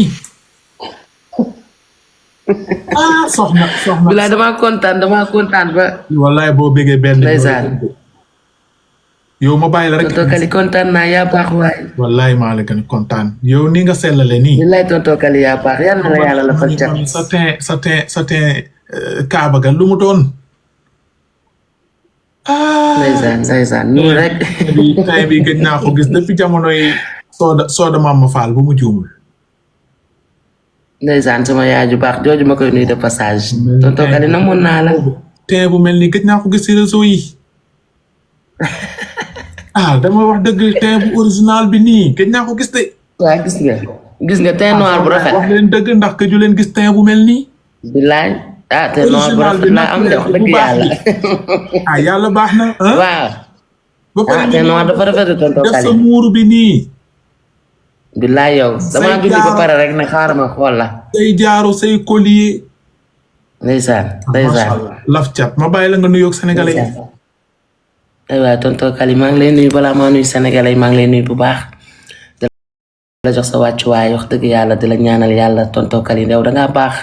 nii ah soxna bilaay damaa kontaan ba. wallaay boo bëggee benn ndeysaan. yow ma bàyyi la rek tonton Kali kontaan naa yaa baax waay. wallaay maa la gën kontaan yow ni nga sellale nii bilaay tonton Kali yaa baax yal na la yàlla la fal cat. sa teen kaaba ga lu mu doon ndeysaan nii rek. tay bi gëj naa ko gis depuis jamonoy sooda Mama Fall bu mu juumul ndeysaan sama yaay ju baax jooju ma koy nuyu de passage. tonton Kali namoon naa la. teen bu mel nii gëj naa ko gis ci réseau yi dama wax dëgg teen bu original bi nii gëj naa ko gis de. waaw gis nga teen noir bu rafet. wax leen dëgg ndax gëju leen gis teen bu mel nii. bilaay teen noir bu rafet laa am de wax dëgg yàlla. yàlla baax na. waaw. ba pare teen noir dafa rafet tonton def Kali. sa muuru bi nii. bilaay yow damaa julli ba pare rek ne xaaral ma xool la. say jaaro say collier. ndeysaan. laf cat ma bàyyi la nga nuyoog sénégalais yi. aywa tonton Kali maa ngi lay nuyu balaa maa nuyu sénégalais maa ngi lay nuyu bu baax. di la jox sa wàccuwaay wax dëgg yàlla di la ñaanal yàlla tonton Kali yow da ngaa baax.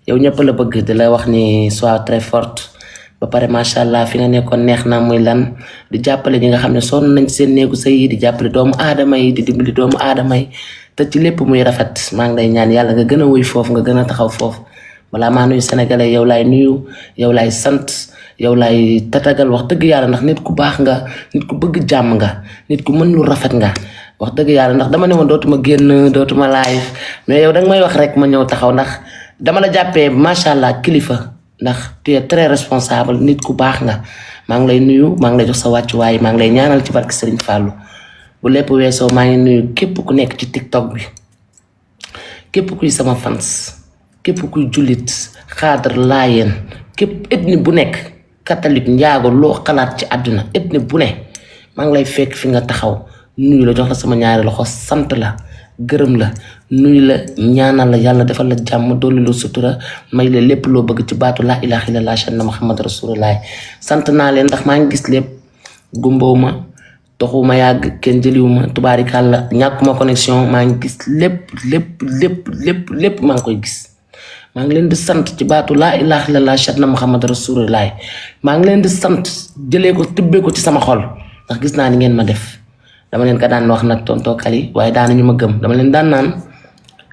yow ñëpp la bëgg di la wax ni sois très forte. ba pare macha allah fi nga nekkoon neex na muy lan di jàppale ñi nga xam ne sonn nañ seen néegu sëy yi di jàppale doomu aadama yi di dimbali doomu aadama yi te ci lépp muy rafet maa ngi lay ñaan yàlla nga gën a wuy foofu nga gën a taxaw foofu balaa maa nuyu sénégalais yow laay nuyu yow laay sant yow laay tatagal wax dëgg yàlla ndax nit ku baax nga nit ku bëgg jàmm nga nit ku mën lu rafet nga wax dëgg yàlla ndax dama ne woon dootuma génn dootuma live mais yow danga may wax rek ma ñëw taxaw ndax dama la jàppee macha allah kilifa ndax tu es très responsable nit ku baax nga maa ngi lay nuyu maa ngi lay jox sa wàccuwaay maa ngi lay ñaanal ci barke Serigne Fallou bu lépp weesoo maa ngi nuyu képp ku nekk ci TikTok bi képp kuy sama fans képp kuy jullit xaadar laayeen képp ethnie bu nekk catholique njaago loo xalaat ci àdduna ethnie bu ne maa ngi lay fekk fi nga taxaw nuyu la jox la sama ñaari loxo sant la gërëm la nuyu la ñaanal la yàlla defal la jàmm dolli lu sutura may la lépp loo bëgg ci baatu laa ilaaha illallaah shanna Muhammad rasulullah sant naa leen ndax maa ngi gis lépp gumbaw ma toxuma yàgg kenn jëliwuma tubaarikàlla ñàkkuma connexion maa ngi gis lépp maa ngi koy gis maa ngi leen di sant ci baatu laa ilaaha illallaah shanna Muhammad rasulullah maa ngi leen di sant jëlee ko tibbee ko ci sama xol ndax gis naa ni ngeen ma def dama leen ka daan wax nag tonton Kali waaye daanañu ma gëm dama leen daan naan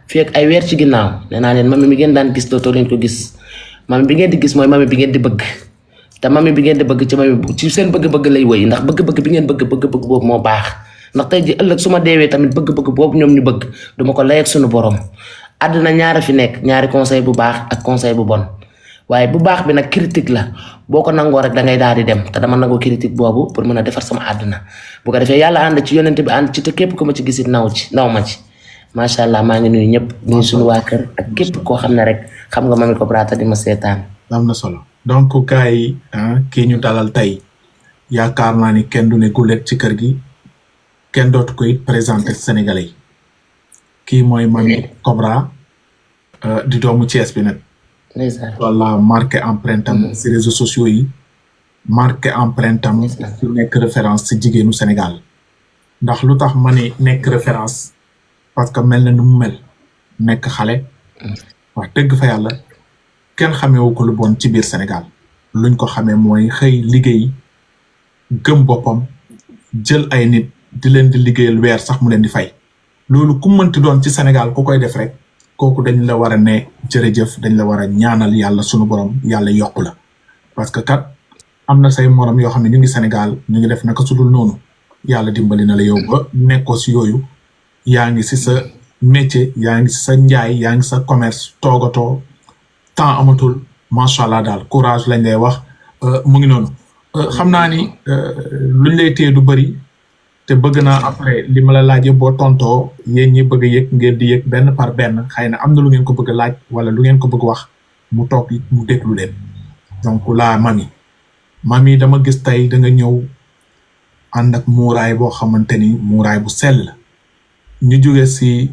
fii ak ay weer ci ginnaaw nee naa leen mami mi ngeen daan gis dootoo leen ko gis mami bi ngeen di gis mooy mami bi ngeen di bëgg te mami bi ngeen di bëgg ci mami ci seen bëgg-bëgg lay wëy ndax bëgg-bëgg bi ngeen bëgg boobu moo baax ndax tey ji ëllëg su ma deewee tamit bëgg-bëgg boobu ñoom ñu bëgg duma ko lay ak suñu borom àdduna ñaara fi nekk ñaari conseil bu baax ak conseil bu bon waaye bu baax bi nag critique la boo ko nangoo rek da ngay daal di dem te dama nangoo critique boobu pour mën a defar sama àdduna bu ko defee yàlla ànd ci yonent bi ànd ci te képp ku ma ci gisit naw ma ci macha allah maa ngi nuyu ñëpp nuyu suñu waa kër ak képp koo xam ne rek xam nga Mamy Cobra di ma seetaan. am na solo donc gars yi kii ñu dalal tey yaakaar naa ni kenn du ne gulet ci kër gi kenn dootu koy présenté Sénégalais yi kii mooy Mamy Cobra di doomu Thiès bi nag. wala marqué empreinte am si réseaux sociaux yi marqué empreinte am su nekk référence si jigéenu Sénégal ndax lu tax ma ni nekk référence parce que mel na nu mu mel nekk xale wax dëgg fa yàlla kenn xameewu ko lu bon ci biir Sénégal luñ ko xamee mooy xëy liggéey gëm boppam jël ay nit di leen di liggéeyal weer sax mu leen di fay loolu ku mënti doon ci Sénégal ku koy def rek kooku dañ la war a ne jërëjëf dañ la war a ñaanal yàlla sunu borom yàlla yokku la parce que kat am na say morom yoo xam ne ñu ngi Sénégal ñu ngi def naka sudul noonu yàlla dimbali na la yow ba nekkoo si yooyu yaa ngi si sa métier yaa ngi si sa njaay yaa ngi sa commerce toogatoo temps amatul macha allah daal courage lañ lay wax mu ngi noonu xam naa ni luñ lay téye du bëri te bëgg naa après li ma la laajee boo tontoo yéen ñi bëgg a yëg ngeen di yëg benn par benn xëy na am na lu ngeen ko bëgg a laaj wala lu ngeen ko bëgg wax mu toog mu déglu leen donc la Mamy dama gis tey da nga ñëw ànd ak muuraay boo xamante ni muuraay bu sell la ñu jóge si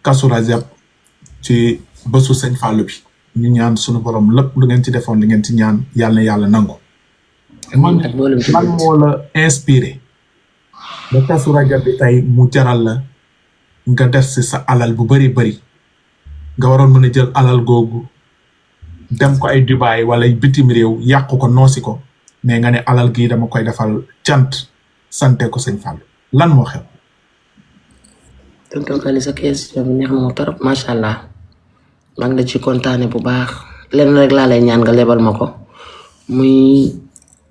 Kazu Rajab ci bésu Sëñ Fallu bi ñu ñaan sunu borom lépp lu ngeen ci defoon li ngeen ci ñaan yàlla na yàlla nangu man moo la inspiré ba Kazu Rajab bi tey mu jaral la nga def si sa alal bu bari nga waroon mën a jël alal googu dem ko ay Dubai wala bitim réew yàq ko noosi ko mais nga ne alal gii dama koy defal cant sante ko sëñ Fallou lan moo xew. tonton Kali sa question bi neex na ma trop macha allah maa ngi la ci kontaane bu baax lenn rek laa lay ñaan nga lebal ma ko muy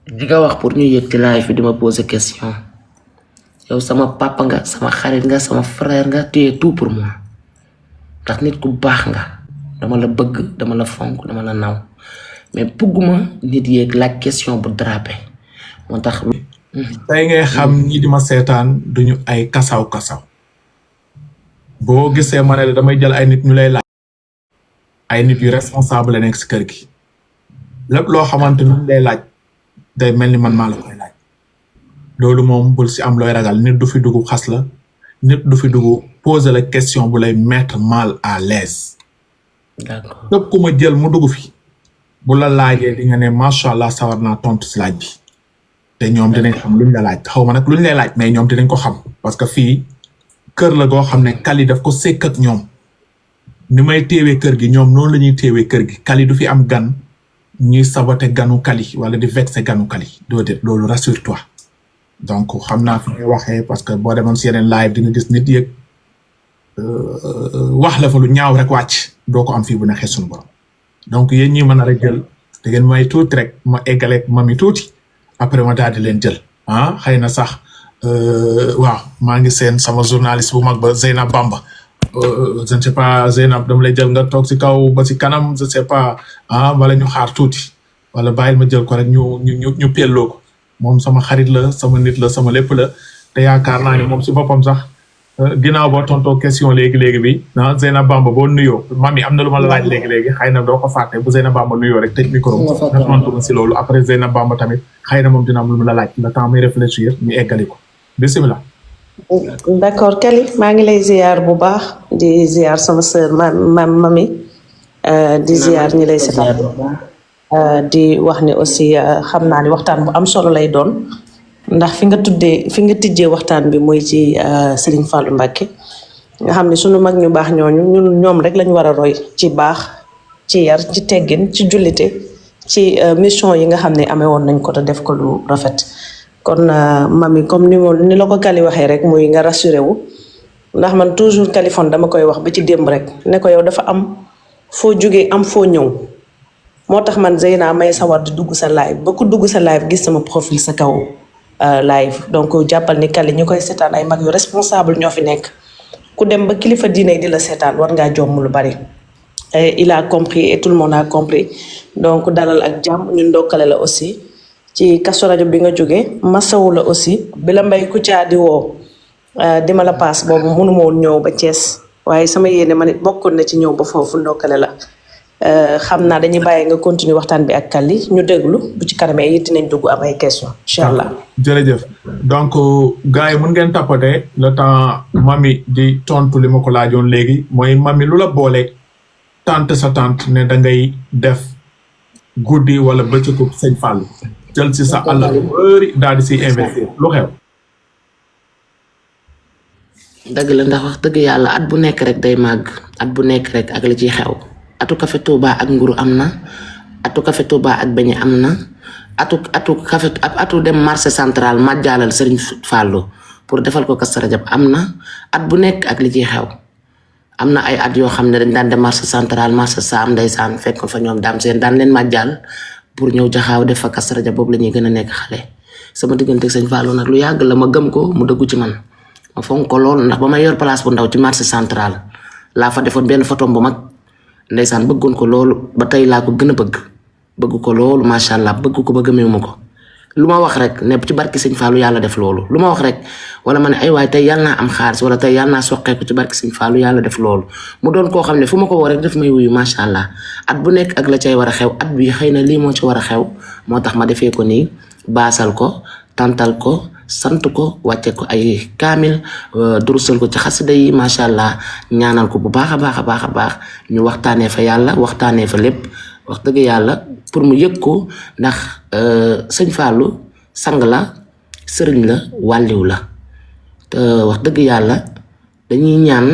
di nga wax pour ñu yëg ci live bi di ma poser question yow sama papa nga sama xarit nga sama frère nga tu es tout pour moi ndax nit ku baax nga dama la bëgg dama la fonk dama la naw mais bëgguma nit yeeg laaj question bu drapé moo tax. tey ngay xam ñi di ma seetaan duñu ay kasaw boo gisee ma ne damay jël ay nit ñu lay laaj ay nit yu responsable la nekk si kër gi lépp loo xamante ni lay laaj day mel ni man maa la koy laaj loolu moom bul si am looy ragal nit du fi dugg xas la nit du fi dugg poser la question bu lay mettre mal à l'aise. d'accord képp ku ma jël mu dugg fi bu la laajee di nga ne macha allah sawar naa tontu si laaj bi te ñoom dinañ xam luñ la laaj xaw ma nag luñ lay laaj mais ñoom dinañ ko xam parce que fii kër la goo xam ne Kali daf ko sekk ak ñoom ni may teewee kër gi ñoom noonu la ñuy teewee kër gi Kali du fi am gan ñuy saboter ganu Kali wala di vexer ganu Kali doo def loolu rassure-toi donc xam naa fi ngay waxee parce que boo demoon si yeneen live di nga gis nit yëg wax la fa lu ñaaw rek wàcc doo ko am fii bu neexee suñu borom donc yéen ñi mën a rek jël da ngeen may tuuti rek ma eggaleeg mami tuuti après ma daal di leen jël xëy na sax waaw maa ngi seen sama journaliste bu mag ba Zeynab Bamba je ne sais pas Zeynab dama lay jël nga toog si kaw ba si kanam je ne sais pas wala ñu xaar tuuti wala bàyyil ma jël ko rek ñu pelloo ko moom sama xarit la sama nit la sama lépp la te yaakaar naa ne moom si boppam sax ginnaaw boo tontoo question léegi bi Zeynab Bamba boo nuyoo mami am na lu ma la laaj léegi xëy na doo ko fàtte bu Zeynab Bamba nuyoo rek tëj micro nga tontu si loolu après Zeynab Bamba tamit xëy na moom dina am lu mu la laaj le temps muy réfléchir ñu eggali ko bisimilah. d'accord Kali maa ngi lay ziar bu baax di ziar sama sœur mami di ziar ñi lay seetaan di wax ni aussi xam naa ni waxtaan bu am solo lay doon ndax fi nga tijjee waxtaan bi muy ci Serigne Fallou Mbacké nga xam ne sunu mag ñu baax ñoom rek lañu war a roy ci baax ci yar ci teggin ci jullite ci mission yi nga xam ne amee woon nañ ko te def ko lu rafet kon mami comme ni la ko Kali waxee rek muy nga rassuré wu ndax man toujours Kaliphone dama koy wax ba ci démb rek ne ko yow dafa am foo jógee am foo ñëw moo tax man Zeyna may sawar di dugg sa live ba ku dugg sa live gis sama profil sa kaw live donc jàppal ni Kali ñu koy seetaan ay mag yu responsable ñoo fi nekk ku dem ba kilifa diine di la seetaan war ngaa jomm lu bari il a compris et tout le monde a compris donc dalal ak jàmm ñu ndokkale la aussi ci Kazu Rajab bi nga jógee masawu la aussi bi la mbay ku caa di woo di ma la paas boobu mënuma woon ñëw ba Thiès waaye sama yéene ma nit bokkoon na ci ñëw ba foofu ndokkale la xam naa dañuy bàyyi nga continuer waxtaan bi ak Kali ñu déglu bu ci kanamee it dinañ dugg am ay question incha allah. jërëjëf donc gars yi mun ngeen tapoter le temps mami di tontu li ma ko laajoon léegi mooy mami lu la boole tante sa tante ne da ngay def guddi wala bëccëgu sëñ Fallou jël si sa àll bu bëri daal di siy investir lu xew. dëgg la ndax wax dëgg yàlla at bu nekk rek day màgg at bu nekk rek ak li ciy xew atu café Touba ak nguru am na atu café Touba ak beñe am na atu dem marché central majjaalal Serigne Fallou pour defal ko Kazu Rajab am na at bu nekk ak li ciy xew am na ay at yoo xam ne dañ daan dem marché central marché saam ndeysaan fekk fa ñoom daam seen daan leen majjaal pour ñëw jaxaaw def fa Kazu Rajab boobu la ñuy gën a nekk xale sama diggante Serigne Fallou nag lu yàgg la ma gëm ko mu dëggu ci man ma fonk ko loolu ndax ba may yor place bu ndaw ci marché central laa fa defoon benn photo bu mag ndeysaan bëggoon ko loolu ba tey laa ko gën a bëgg ko loolu macha allah bëgg ko ba gëmeewuma ko lu ma wax rek ne ci barki Sëñ Fallou yàlla def loolu lu ma wax rek wala ma ne ay waay tey yàlla naa am xaalis wala tey yàlla naa soqeeku ci barki Sëñ Fallou yàlla def loolu mu doon koo xam ne fu ma ko woo rek daf may wuyu macha allah at bu nekk ak la cay war a xew at bi xëy na lii moo ci war a xew moo tax ma defee ko nii baasal ko tantal ko sant ko wàcce ko ay kaamil durusal ko ci xasida yi macha allah ñaanal ko bu baax a baax a baax a baax ñu waxtaanee fa yàlla waxtaanee fa lépp wax dëgg yàlla pour mu yëg ko ndax sëñ Fallou sang la sëriñ la wàlliw la te wax dëgg yàlla dañuy ñaan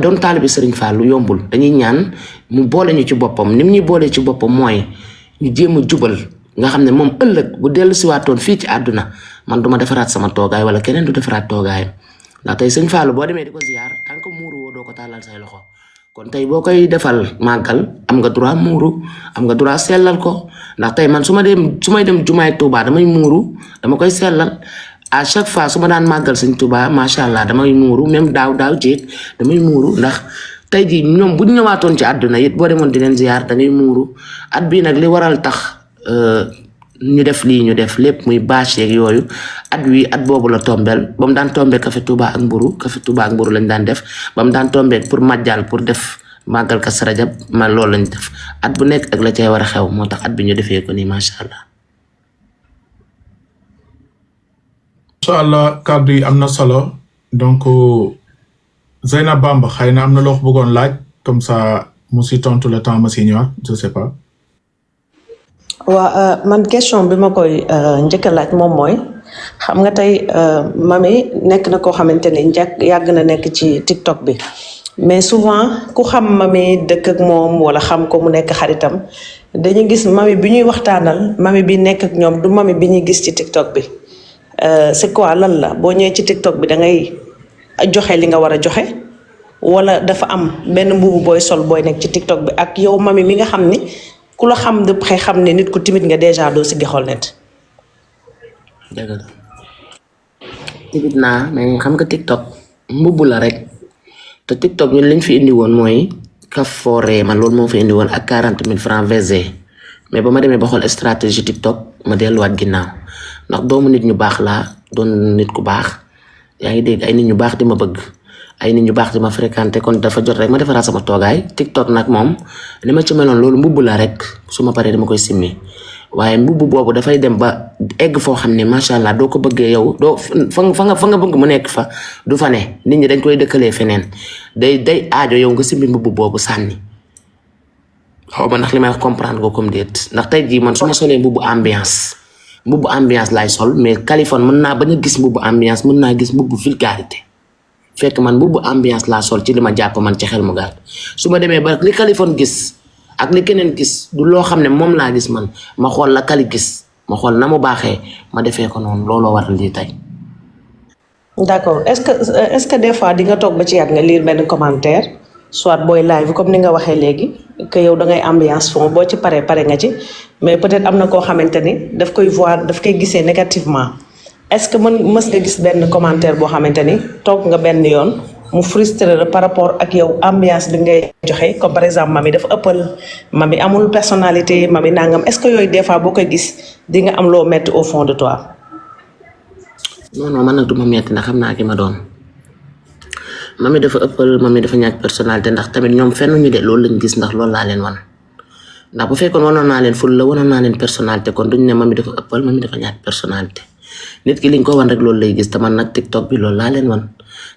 doon taalibe Serigne Fallou yombul dañuy ñaan mu boole ñu ci boppam nim ñuy boole ci boppam mooy ñu jéem a jubal nga xam ne moom ëllëg bu dellu siwaatoon fii ci àdduna man duma defaraat sama toogaay wala keneen du defaraat toogaayam ndax tey Serigne Fallou boo demee di ko ziar tant que muuru woo doo ko tàllal say loxo kon tey boo koy defal màggal am nga droit muuru am nga droit sellal ko ndax tey man su may dem jumaay Touba damay muuru dama koy sellal à chaque fois su ma daan màggal Sëñ Touba macha allah damay muuru même daaw jéeg damay muuru ndax tey jii ñoom bu ñu ñëwaatoon ci àdduna it boo demoon di leen ziar da ngay muuru at bii nag li waral tax ñu def lii ñu def lépp muy bâche yeeg yooyu at boobu la tombeel ba mu daan tombee café Touba ak mburu lañ daan def ba mu daan tombee pour màjjal pour def màggal Kazu Rajab ma loolu lañ def at bu nekk ak la cay war a xew moo tax at bi ñu defee ko nii macha allah. incha allah kàddu yi am na solo donc Zeynab Bamba xëy na am na loo bëggoon laaj comme ça mu si tontu le temps ma si ñëwaat je sais pas. waa man question bi ma koy njëkk a laaj moom mooy xam nga tey Mamy nekk na koo xamante ni yàgg na nekk ci TikTok bi mais souvent ku xam Mamy dëkk ak moom wala xam ko mu nekk xaritam dañuy gis Mamy bi ñuy waxtaanal Mamy bi nekk ak ñoom du Mamy bi ñuy gis ci TikTok bi c'est quoi lan la boo ñëwee ci TikTok bi da ngay joxe li nga war a joxe wala dafa am benn mbubu booy sol booy nekk ci TikTok bi ak yow Mamy mi nga xam ni ku la xam de près xam ne nit ku timide nga déjà doo si xool net. dëgg la timide naa mais xam nga TikTok mbubb la rek te TikTok ñun lañ fi indi woon mooy kafoore man loolu moo fi indi woon ak 40 000 francs VG mais ba ma demee ba xool stratégie TikTok ma delluwaat ginnaaw ndax doomu nit ñu baax laa doon nit ku baax yaa ngi dégg ay nit ñu baax di ma bëgg ay nit ñu baax di ma fréquenté kon dafa jot rek ma defaraat sama toogaay TikTok nag moom li ma ci meloon loolu mbubb la rek su ma paree dama koy simmi waaye mbubb boobu dafay dem ba egg foo xam ne macha allah doo ko bëggee yow doo fa nga bëgg mu nekk fa du fa ne nit ñi dañ koy dëkkalee feneen day aajo yow nga simmi mbubb boobu sànni xaw ma ndax li may wax comprendre ko comme déet ndax tey jii man su ma solee mbubb ambiance laay sol mais Kaliphone mën naa bañ a gis mbubb ambiance mën naa gis mbubb vulgarité fekk man mbubb ambiance laa sol ci li ma jàpp man ci xel mu gàtt su ma demee ba li Kaliphone gis ak li keneen gis du loo xam ne moom laa gis man ma xool la Kali gis ma xool na mu baaxee ma defee ko noonu looloo waral lii tey. d'accord est-ce que des fois di nga toog ba ci yàgg nga lire benn commentaire soit booy live comme ni nga waxee léegi que yow da ngay ambiance fond boo ci pare nga ci mais peut-être am na koo xamante ni daf koy gisee négativement est-ce que mës nga gis benn commentaire boo xamante ni toog nga benn yoon mu frustré la par rapport ak yow ambiance bi ngay joxe comme par exemple Mamy dafa ëppal Mamy amul personnalité Mamy nangam est-ce que yooyu des fois boo koy gis di nga am loo metti au fond de toi. non man nag du ma metti ndax xam naa ki ma doon Mamy dafa ëppal Mamy dafa ñàkk personnalité ndax tamit ñoom fenn ñu de loolu lañ gis ndax loolu laa leen wan ndax bu fekkoon wanoon naa leen ful la wanoon naa leen personnalité kon duñ ne Mamy dafa ëppal Mamy dafa ñàkk personnalité nit ki liñ ko wan rek loolu lay gis te man nag TikTok bi loolu laa leen wan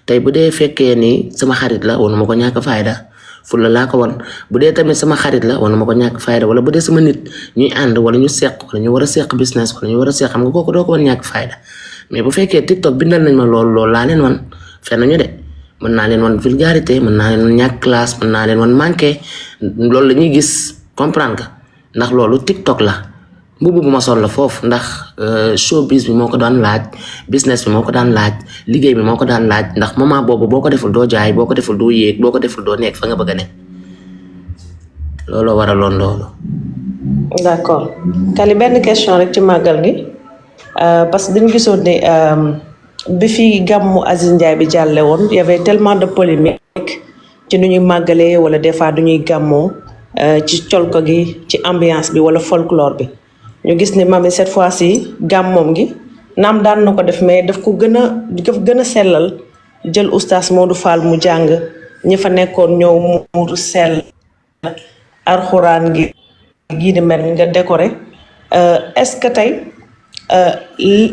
tey bu dee fekkee ni sama xarit la wanu ma ko ñàkk fayda ful la laa ko wan bu dee tamit sama xarit la wanu ma ko ñàkk fayda wala bu dee sama nit ñuy ànd wala ñu seq wala ñu war a seq business wala ñu war a seq xam nga kooku doo ko wan ñàkk fayda mais bu fekkee TikTok bindal nañ ma loolu laa leen wan fenn ñu de mën naa leen wan vulgarité mën naa leen wan ñàkk classe mën naa leen wan manqué loolu la ñuy gis comprendre nga ndax loolu TikTok la mbubu bu ma sol la foofu ndax showbiz bi moo ko daan laaj business bi moo ko daan laaj liggéey bi moo ko daan laaj ndax moment boobu boo ko deful doo jaay boo ko deful doo yéeg boo ko deful doo nekk fa nga bëgg a nekk looloo waraloon loolu. d'accord Kali benn question rek ci màggal gi parce que dañu gisoon ne bi fi gàmmu Aziz Ndiaye bi jàlle woon y avait tellement de polémique ci nu ñuy màggalee wala des fois du ñuy gàmmoo ci colko gi ci ambiance bi wala folklore bi ñu gis ne Mamy cette fois-ci gàmmoom gi naam daan na ko def mais daf gën a sellal jël oustaz Modou Fall mu jàng ñi fa nekkoon ñëw mu sell alxuraan gi gii di mel nga décoré est-ce que tey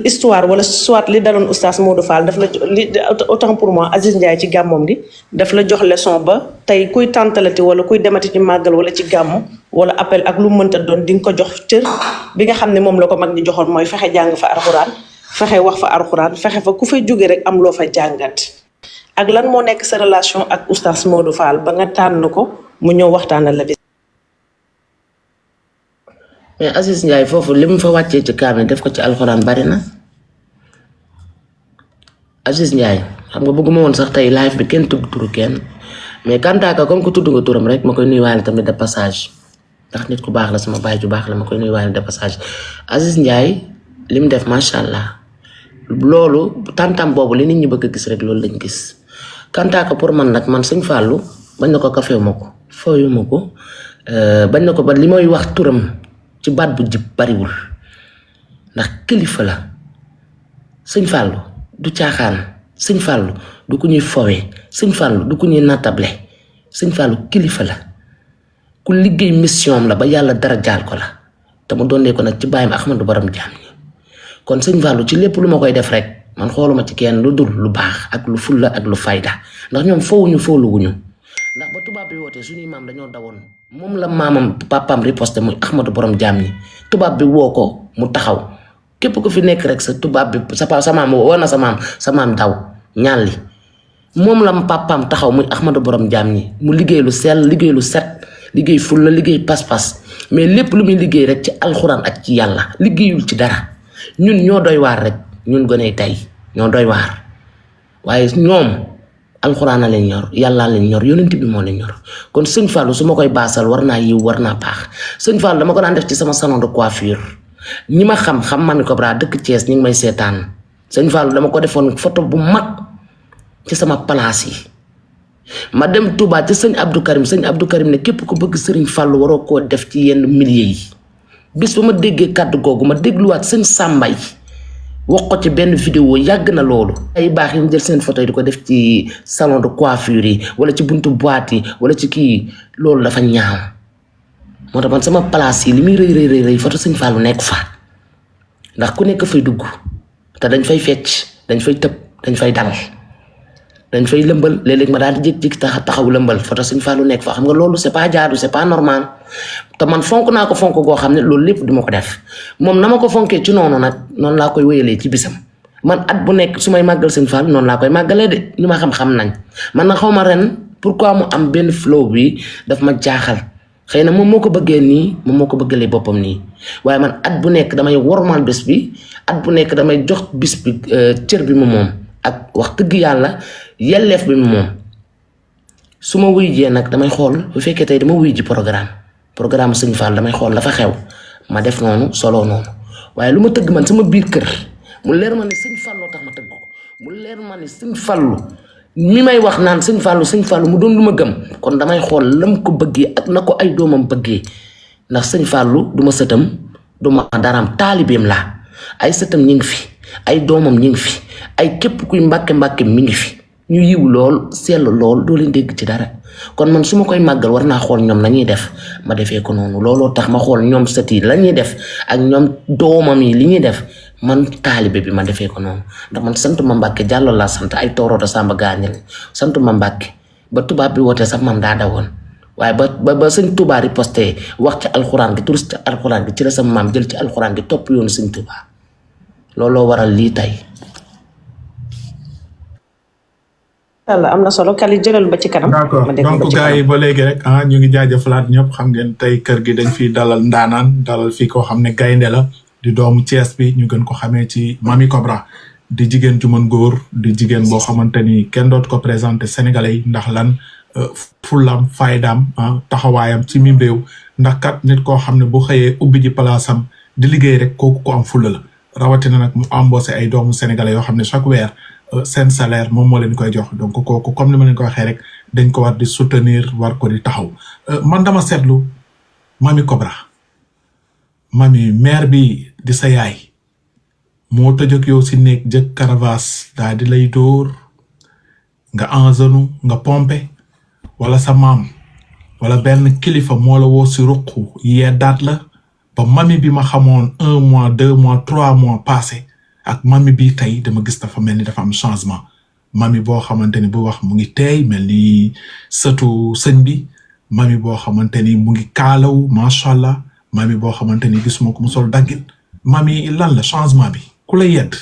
histoire wala soit li daloon oustaz Modou Fall daf la autant pour moi Aziz Ndiaye ci gàmmoom gi daf la jox leçon ba tey kuy tàntalati wala kuy demati ci màggal wala ci gàmmu wala appel ak lu mënta doon di nga ko jox cër bi nga xam ne moom la ko mag ñi joxoon mooy fexe jàng fa alxuraan fexe wax fa alxuraan fexe fa ku fay jóge rek am loo fa jàngat ak lan moo nekk sa relation ak oustaz Modou Fall ba nga tànn ko mu ñëw waxtaanal la bis. mais Aziz Ndiaye foofu li mu fa wàccee ci kaamil def ko ci alxuraan bari na Aziz Ndiaye xam nga bëgguma woon sax tey live bi kenn tudd turu kenn mais kantaaka comme que tudd nga turam rek ma koy nuyuwaale tamit de passage ndax nit ku baax la sama baay ju baax la ma koy nuyuwaale de passage Aziz Ndiaye li mu def macha allah loolu tantam boobu li nit ñi bëgg a gis rek loolu lañ gis kantaaka pour man nag man sëñ Fallou bañ na ko kafew ma ko fooyu ma ko bañ na ko ba li may wax turam ci baat bu jib bariwul ndax kilifa la sëñ Fallou du caaxaan sëñ Fallou du ku ñuy fowee sëñ Fallou du ku ñuy nattable sëñ Fallou kilifa la ku liggéey mission la ba yàlla dara jaal ko la te mu doonee ko nag ci bàyyam Ahmadou Borom Jaam ñi kon sëñ Fallou ci lépp lu ma koy def rek man xooluma ci kenn lu dul lu baax ak lu fulla ak lu fayda ndax ñoom fowuñu fooluwuñu ndax ba tubaab bi wootee suñuy maam dañoo dawoon moom la maamam papaam riposté muy Ahmadou Borom Jaam ñi tubaab bi woo ko mu taxaw képp ku fi nekk rek sa tubaab bi sa maam woo na sa maam daw ñaan li moom la papaam taxaw muy Ahmadou Borom Jaam ñi mu liggéey lu sell liggéey lu set liggéey fulla liggéey pas-pas mais lépp lu muy liggéey rek ci alxuraan ak ci yàlla liggéeyul ci dara ñun ñoo doy waar rek ñun gone tey ñoo doy waar waaye ñoom alxuraan a leen ñor yàllaa leen ñor yonent bi moo leen ñor kon sëñ Fallou su ma koy baasal war naa yiw war naa baax sëñ Fallou dama ko daan def ci sama salon de coiffure ñi ma xam Mamy Cobra dëkk Thiès ñi ngi may seetaan sëñ Fallou dama ko defoon photo bu mag ci sama place yi ma dem Touba ci sëñ Abdou Karim ne képp ku bëgg sëriñ Fallou waroo koo def ci yenn milliers yi bis ba ma déggee kàddu googu ma dégluwaat sëñ Sambay wax ko ci benn vidéo yàgg na loolu ay baax yi ñu jël seen photo yi di ko def ci salon de coiffure yi wala ci buntu boîte yi wala ci kii loolu dafa ñaaw moo tax man sama place yi li muy rëy photo sëñ Fallou nekk fa ndax ku nekk fay dugg te dañ fay fecc dañ fay tëb dañ fay dal dañ fay lëmbal léeg-léeg ma daal di jékki-jékki taxaw lëmbal photo sëñ Fallou nekk fa xam nga loolu c'est pas jaadu c'est pas normal te man fonk naa ko fonk goo xam ne loolu lépp duma ko def moom na ma ko fonkee ci noonu nag noonu laa koy wéyalee ci bisam man at bu nekk su may màggal sëñ Fallou noonu laa koy màggalee de ñu ma xam nañ man na xaw ma ren pourquoi mu am benn flow bi daf ma jaaxal xëy na moom moo ko bëggee nii moom moo ko bëggalee boppam nii waaye man at bu nekk damay wormaal bés bi at bu nekk damay jox bis bi cër bi mu moom ak wax dëgg yàlla yelleef bi mu moom su ma wuy jee nag damay xool bu fekkee tey dama wuy ji programme sëñ Fall damay xool la fa xew ma def noonu solo noonu waaye lu ma tëgg man sama biir kër mu leer ma ne sëñ Falloo tax ma tëgg ko mu leer ma ne sëñ Fallu mi may wax naan sëñ Fallu mu doon lu ma gëm kon damay xool lam ko bëggee ak na ko ay doomam bëggee ndax sëñ Fallu du ma sëtam du ma daraam taalibeem laa ay sëtam ñi ngi fi ay doomam ñi ngi fi ay képp kuy mbàkke mi ngi fi ñu yiw lool seetlu lool doo leen dégg ci dara kon man su ma koy màggal war naa xool ñoom la ñuy def ma defee ko noonu looloo tax ma xool ñoom sët yi la ñuy def ak ñoom doomam yi li ñuy def man taalibe bi ma defee ko noonu ndax man sant ma Mbàkke Jàllo laa sant ay toorooto Samba gaañal sant ma Mbàkke ba tubaab bi wootee sax man daa dawoon waaye ba sëñ Tuubaa riposté wax ci alxuraan gi turist ci alxuraan gi ci la sama maam jël ci alxuraan gi topp yoonu sëñ Tuubaa looloo waral lii tey. yàlla am na solo Kali jëlal ba ci kanam. d'accord donc gars yi ba léegi rek ñu ngi jaajëfalaat ñëpp xam ngeen tey kër gi dañ fiy dalal ndaanaan dalal fii koo xam ne gaynde la di doomu Thiès bi ñu gën ko xamee ci Mamy Cobra di jigéen ju mën góor di jigéen boo xamante ni kenn dootu ko présenté Sénégalais yi ndax lan fullaam faydaam taxawaayam ci mim réew ndax kat nit koo xam ne bu xëyee ubbi ji palaasam di liggéey rek kooku ko am fulla la rawatina nag mu embauché ay doomu Sénégalais yoo xam ne chaque weer seen salaire moom moo leen koy jox donc kooku comme ni ma leen ko waxee rek dañ ko war di soutenir war ko di taxaw man dama seetlu Mamy Cobra Mamy mère bi di sa yaay moo tëjëk yow si néeg jëkk caravas daa di lay dóor nga enzenu nga pompe wala sa maam wala benn kilifa moo la woo si ruq yeddaat la ba Mamy bi ma xamoon 1 mois 2 mois 3 mois passé ak Mamy bi tey dama gis dafa mel ni dafa am changement Mamy boo xamante ni bu wax mu ngi teey mel ni sëtu sëñ bi Mamy boo xamante ni mu ngi kaalaw macha allah Mamy boo xamante ni gisuma ko mu sol daggit Mamy lan la changement bi ku la yedd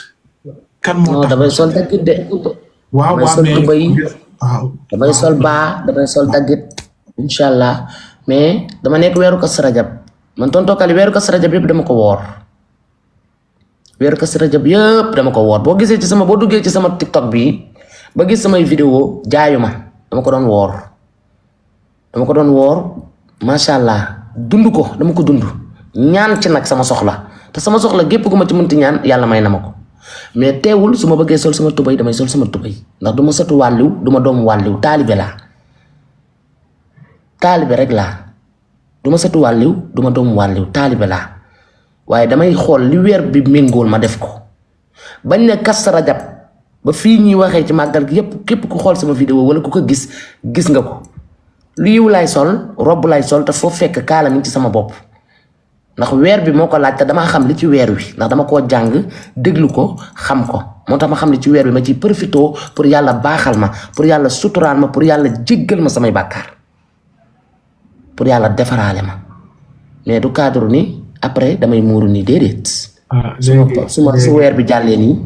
kan moo tax damay sol daggit de waaw damay waaw sol mais tubay waaw damay sol baa damay sol daggit incha allah mais dama nekk weeru Kazu Rajab man tonton Kali weeru Kazu Rajab yëpp dama ko woor weeru Kazu Rajab yëpp dama ko woor boo gisee ci boo duggee ci sama TikTok bi ba gis samay vidéo jaayuma dama ko doon woor macha allah dund ko dama ko dund ñaan ci nag sama soxla te sama soxla gépp gu ma ci mënti ñaan yàlla may na ma ko mais teewul su ma bëggee sol sama tubay damay sol sama tubay ndax du ma sëtu wàlliw du ma doomu wàlliw taalibe rek laa du ma sëtu wàlliw du ma doomu wàlliw taalibe laa waaye damay xool li weer bi méngool ma def ko bañ ne Kazu Rajab ba fii ñuy waxee ci màggal gi yépp képp ku xool sama vidéo wala ku ko gis nga ko lu yiw lay sol robb lay sol te foo fekk kaala mi ci sama bopp ndax weer bi moo ko laaj te damaa xam li ci weer wi ndax dama koo jàng déglu ko xam ko moo tax ma xam li ci weer bi ma ciy profitoo pour yàlla baaxal ma pour yàlla suturaal ma pour yàlla jéggal ma samay bàkkaar pour yàlla defaraale ma mais du cadre ni après damay muuru nii déedéet su weer bi jàllee nii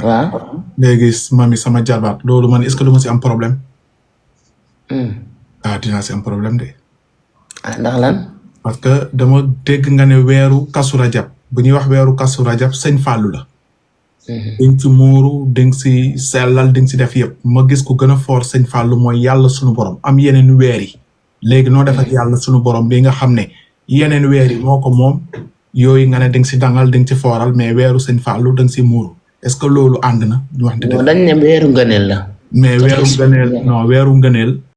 waaw léegi mami sama jarbaat loolu man est-ce que du ma si am problème dinaa si am problème de ndax lan parce que dama dégg nga ne weeru Kazu Rajab bu ñuy wax weeru Kazu Rajab sëñ Fallou la dinga si muuru dinga si sellal dinga si def yëpp ma gis ko gën a fort sëñ Fallou mooy yàlla sunu borom am yeneen weer yi léegi noo def ak yàlla sunu borom bi nga xam ne yeneen weer yi moo ko moom yooyu nga ne dinga si dangal dinga si fooral mais weeru sëñ Fallou danga si muuru est-ce que loolu ànd na ñu wax dañ ne weeru ngëneel la mais weeru ngëneel